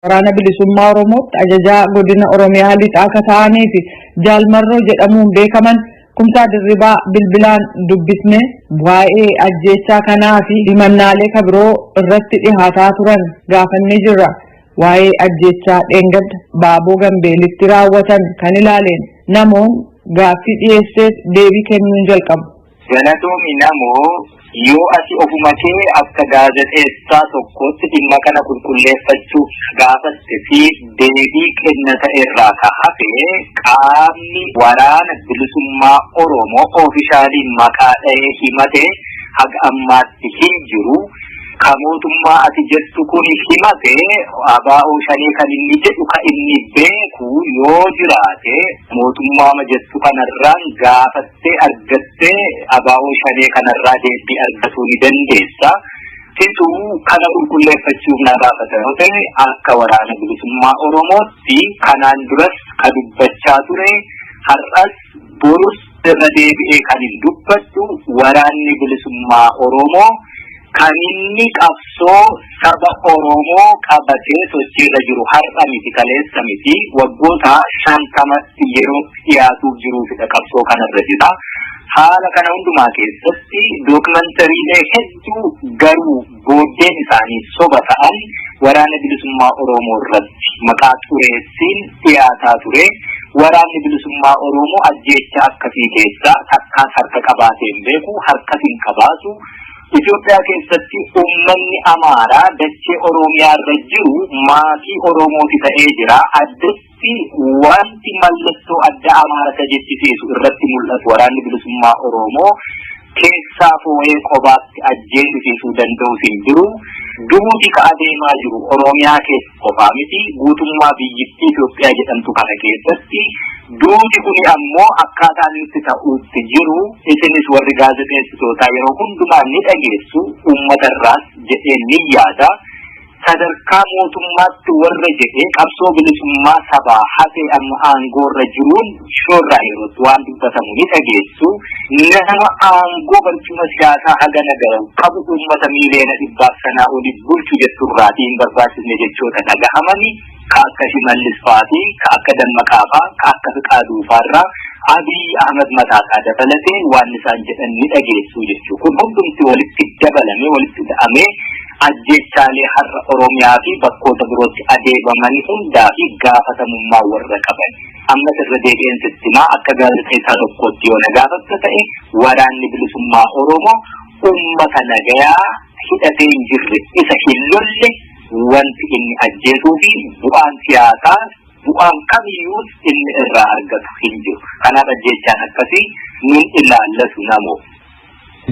Waraana Bilisummaa Oromootti ajajaa godina Oromiyaa Lixaa akka ta'anii fi Jaal Marroo jedhamuun beekaman Kumsaa Dirribaa bilbilaan dubbisne waa'ee ajjeechaa kanaa fi himannaalee kabiroo irratti dhihaataa turan gaafannee jirra. Waa'ee ajjeechaa dheengadda Baaboo Gambeelitti raawwatan kan ilaaleen namoon gaaffii dhiyeesseef deebii kennuun jalqabu. Galatoomi namoo, yoo ati ofuma kee akka gaazexeessaa tokkootti dhimma kana qulqulleeffachuuf gaafatte fi deebii kenna ta'erraa ka hafe, qaamni Waraana Bilisummaa Oromoo officially maqaa dha'ee himate haga ammaatti hin jiru. Ka mootummaa ati jettu kun himate, ABO Shanee kan inni jedhu, ka inni beeku yoo jiraate, mootummaama jettu kanarraan gaafattee argattee ABO Shanee kanarraa deebii argatuu ni dandeessa. Situ kana qulqulleeffachuuf na gaafata yoo ta'e, akka Waraana Bilisummaa Oromootti kanaan duras ka dubbachaa ture, har'as borus irra deebi'ee kan hin dubbadhu, Waraanni Bilisummaa Oromoo kan inni qabsoo saba Oromoo qabatee sochiirra jiru har'a miti, kaleessa miti, waggoota 50tti yeroo dhiyaatuuf jiruufidha qabsoo kanarra jira. Haala kana hundumaa keessatti dookimentariilee hedduu garuu booddeen isaanii soba ta'an Waraana Bilisummaa Oromoo irratti maqaa xureessiin dhiyaataa ture. Waraanni Bilisummaa Oromoo ajjeecha akkasii keessaa takkaas harka qabaatee hin beeku, harkas hin qabaatu. Itoophiyaa keessatti uummanni Amaaraa dachee Oromiyaa irra jiru maatii Oromooti ta'ee jira. Addatti wanti mallattoo adda Amaara isa jechisiisu irratti mul'atu Waraanni Bilisummaa Oromoo keessaa foo'ee qobaatti ajjeesisiisuu danda'us hin jiru. Duuti ka adeemaa jiru Oromiyaa keessa qofaa miti, guutummaa biyyittii Itoophiyaa jedhamtu kana keessatti. Duuti kuni ammoo akkaataa inni itti ta'uutti jiru isinis warri gaazexeessitootaa yeroo hundumaa ni dhageessu uummata irraas jedhee ni yaada. Sadarkaa mootummaatti warra jedhee qabsoo bilisummaa sabaa hafee amma aangoo irra jiruun shoorraa yerootti waan dubbatamu ni dhageessu. Nama aangoo barcuma siyaasaa hagana gahu qabu, uummata miiliyoona 100f sanaa oli bulchu jetturraatii hin barbaachisne jechoota dhagahamani ka akka Shimallis fa'aatii, ka akka Dammaqaa fa'aa, ka akka Fiqaaduu fa'aarraa, Abiy Ahmad mataasaa dabalatee waan isaan jedhan ni dhageessuu jechuu. Kun hundumti walitti dabalamee walitti da'amee ajjeechaalee har'a Oromiyaa fi bakkoota birootti adeemaman hundaa fi gaafatamummaa warra qaban. Ammas irra deebi'een sitti himaa, akka gaazexeessaa tokkootti yoo na gaafatta ta'e, Waraanni Bilisummaa Oromoo uummata nagayaa hidhatee hin jirre, isa hin lolle wanti inni ajjeesuu fi bu'aan siyaasaa, bu'aan kamiyyuu inni irraa argatu hin jiru. Kanaaf ajjeechaan akkasii nun ilaallatu namoo.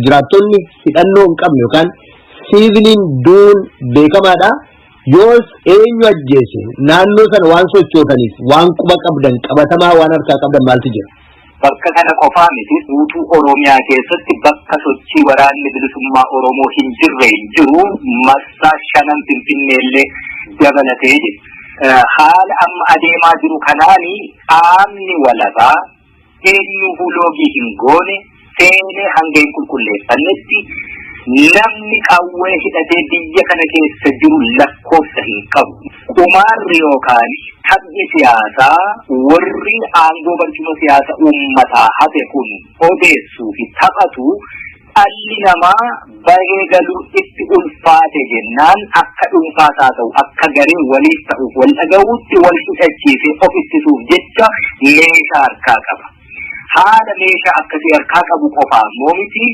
Jiraattonni hidhannoo hin qabne yookaan siiviliin duun beekamaadha. Yoos eenyu ajjeese? Naannoo sana waan sochootaniif waan quba qabdan, qabatamaa waan harkaa qabdan maaltu jira? Bakka kana qofaa miti, guutuu Oromiyaa keessatti bakka sochii Waraanni Bilisummaa Oromoo hin jirre hin jiru, marsaa shanan Finfinneellee dabalatee jechuudha. Haala amma adeemaa jiru kanaani qaamni walabaa eenyuufuu loogii hin goone seenee hanga hin qulqulleeffannetti namni qawwee hidhatee biyya kana keessa jiru lakkoofsa hin qabu. Qumaarri yookaan taphni siyaasaa warri aangoo barcuma siyaasa uummataa hate kun odeessuu fi taphatu, dhalli namaa bahee galuu itti ulfaate jennaan akka dhuunfaas haa ta'u akka garee waliif ta'uuf wal dhaga'uutti wal hidhachiisee of ittisuuf jecha meeshaa harkaa qaba. Haala meeshaa akkasii harkaa qabu qofaa immoo miti,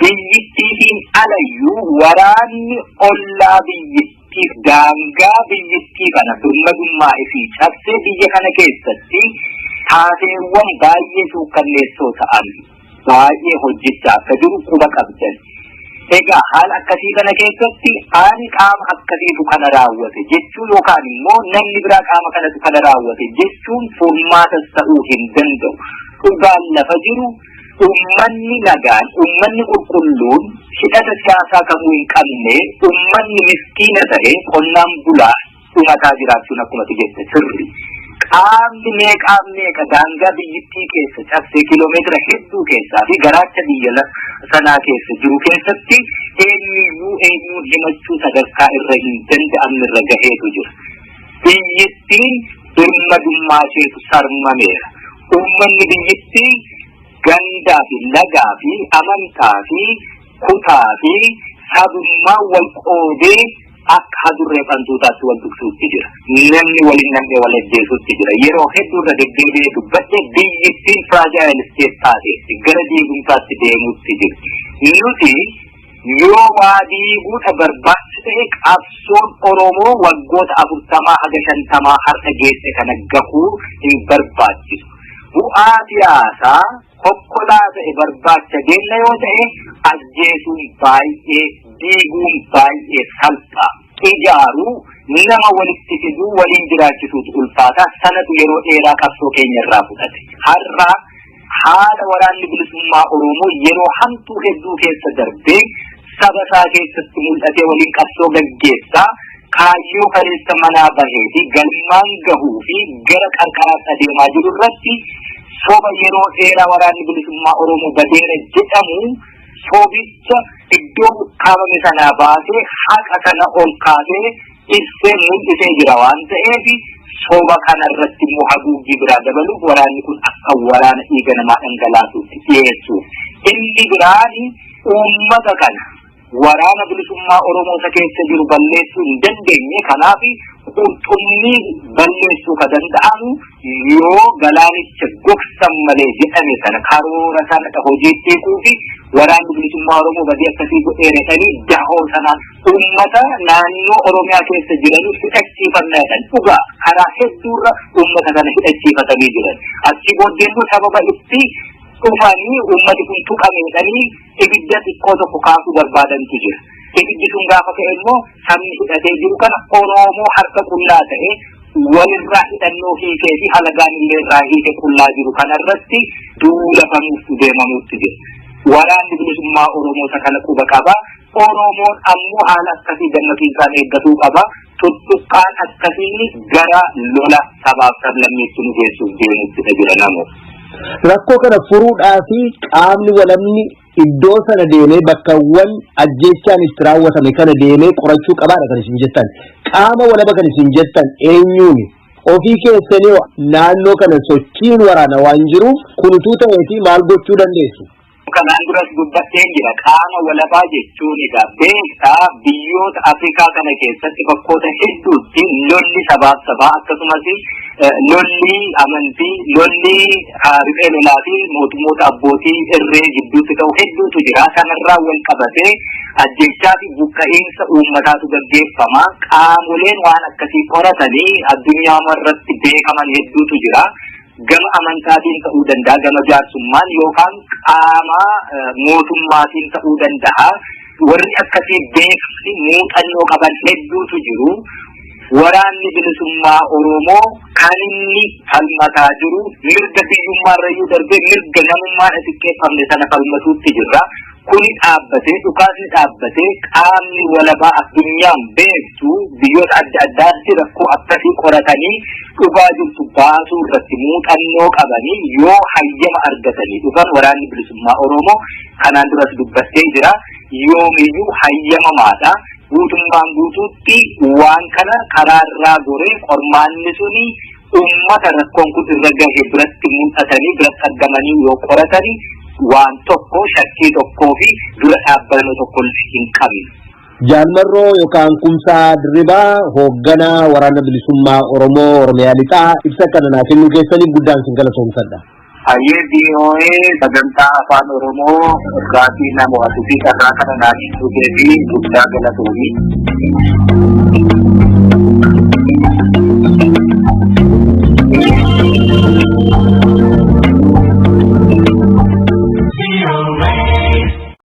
biyyittiitiin alayyuu waraanni ollaa biyyittii daangaa biyyittii kana birmadummaa isii cabsee biyya kana keessatti taateewwan baay'ee suukkanneessoo ta'an baay'ee hojjechaa akka jiru quba qabdan. Egaa haala akkasii kana keessatti ani qaama akkasiitu kana raawwate jechuu yookaan immoo namni biraa qaama kanatu kana raawwate jechuun furmaatas ta'uu hin danda'u. Dhugaan lafa jiru uummanni nagaan, uummanni qulqulluun hidhata siyaasaa kamuu hin qabne, uummanni miskiina ta'e qonnaan bulaa dhumataa jiraachuun akkuma ati jette sirri. Qaamni meeqaan meeqa daangaa biyyittii keessa cabsee kiiloomeetira hedduu keessaa fi garaacha biyya sanaa keessa jiru keessatti eenyuyyuu eenyuun himachuu sadarkaa irra hin danda'amne irra gaheetu jira. Biyyittiin birmadummaa isheetu sarmameera. Uummanni biyyittii gandaa fi lagaa fi amantaa fi kutaa fi sabummaa wal qoodee akka hadurree fantuutaatti wal tuqsuutti jira. Namni waliin nam'ee wal ajjeesuutti jira. Yeroo hedduu irra deddeebi'ee dubbadhe, biyyittiin fragile state taateetti gara diigumsaatti deemuutti jirti. Nuti yoo waa diiguudha barbaachisu ta'e, qabsoon Oromoo waggoota 40 haga 50 har'a geesse kana gahuu hin barbaachisu. Bu'aa siyaasaa kokkolaa ta'e barbaacha deemna yoo ta'e, ajjeesuun baay'ee, diiguun baay'ee salphaa. Ijaaruu, nama walitti fiduu, waliin jiraachisuutu ulfaataa. Sanatu yeroo dheeraa qabsoo keenya irraa fudhate. Har'a haala Waraanni Bilisummaa Oromoo yeroo hamtuu hedduu keessa darbee saba isaa keessatti mul'atee waliin qabsoo gaggeessaa, kaayyoo kaleessa manaa bahee fi galmaan gahuu fi gara qarqaraatti adeemaa jiru irratti, soba yeroo dheeraa Waraanni Bilisummaa Oromoo badeera jedhamu, sobicha iddoo ukkaamame sanaa baasee, haqa sana ol kaasee ibsee mul'isee jira waan ta'eef, soba kana irratti immoo haguuggii biraa dabaluuf waraanni kun akka waraana dhiiga namaa dhangalaasuutti dhiyeessuuf. Inni biraan uummata kana, Waraana Bilisummaa Oromoo isa keessa jiru balleessuu hin dandeenye. Kanaaf qurxummii balleessuu ka danda'amu yoo galaanicha gogsan malee jedhame sana, karoora sana hojiitti hiikuu fi Waraanni Bilisummaa Oromoo badii akkasii godheera jedhanii dahoo sanaan uummata naannoo Oromiyaa keessa jiranii hidhachiifannaa jedhan, dhugaa karaa hedduurra uummata kana hidhachiifatanii jiran. Achi booddee immoo sababa itti dhufanii uummati kun tuqameedhanii ibidda xiqqoo tokko kaasuu barbaadantu jira. Ibiddi sun gaafa ka'e immoo sabni hidhatee jiru kana, Oromoo harka qullaa ta'e, walirraa hidhannoo hiikee fi halagaan illee irraa hiike qullaa jiru kanarratti duula banuuf deemamuutti jira. Waraanni Bilisummaa Oromoo isa kana quba qaba. Oromoon ammoo haala akkasii dammaqiinsaan eeggatuu qaba. Tuttuqqaan akkasii gara lola sabaaf sablammiitti nu geessuuf deemuutti jira namoo. Rakkoo kana furuudhaa fi qaamni walabni iddoo sana deemee, bakkawwan ajjeechaan itti raawwatame kana deemee qorachuu qabaadha kan isin jettan. Qaama walaba kan isin jettan eenyuuni? Ofii keessanii naannoo kana sochiin waraana waan jiruuf, kun utuu ta'eeti maal gochuu dandeessu? Kanaan duras dubbadheen jira. Qaama walabaa jechuun egaa beektaa, biyyoota Afrikaa kana keessatti bakkoota hedduutti lolli sabaaf sabaa, akkasumas lolli amantii, lolli riphee lolaa fi mootummoota abbootii irree gidduutti ta'u hedduutu jira. Sanarraa wal qabatee ajjechaa fi buqqa'iinsa uummataatu gaggeeffama. Qaamoleen waan akkasii qoratanii addunyaa irratti beekaman hedduutu jira. Gama amantaatiin ta'uu danda'a, gama jaarsummaan yookaan qaama mootummaatiin ta'uu danda'a. Warri akkasii beekamanii muuxannoo qaban hedduutu jiru. Waraanni Bilisummaa Oromoo kan inni falmataa jiru mirga biyyummaa irrayyuu darbee mirga namummaan xiqqeeffamne sana falmatuutti jirra. Kuni dhaabbatee, dhukaasni dhaabbatee, qaamni walabaa addunyaan beektu biyyoota adda addaatti rakkoo akkasii qoratanii dhugaa jirtu baasuu irratti muuxannoo qabanii yoo hayyama argatanii dhufan, Waraanni Bilisummaa Oromoo kanaan duras dubbattee jira. Yoomiyyuu hayyamamaadha. Guutummaan guutuutti waan kana karaarraa goree, qormaanni suni uummata rakkoon kun irra gahe biratti mul'atanii, biratti argamanii yoo qoratanii, waan tokko shakkii tokkoo fi dura dhaabbannoo tokko hin qabne. Jaal Marroo yookaan Kumsaa Dirribaa, hoogganaa Waraana Bilisummaa Oromoo Oromiyaa Lixaa, ibsa kana naa kennuu keessaniif guddaan sin galatoomsadha. Hayyee, VOA sagantaa Afaan Oromoo irraatii nama fi carraa kana naa kennuu keetii guddaa galatoomii.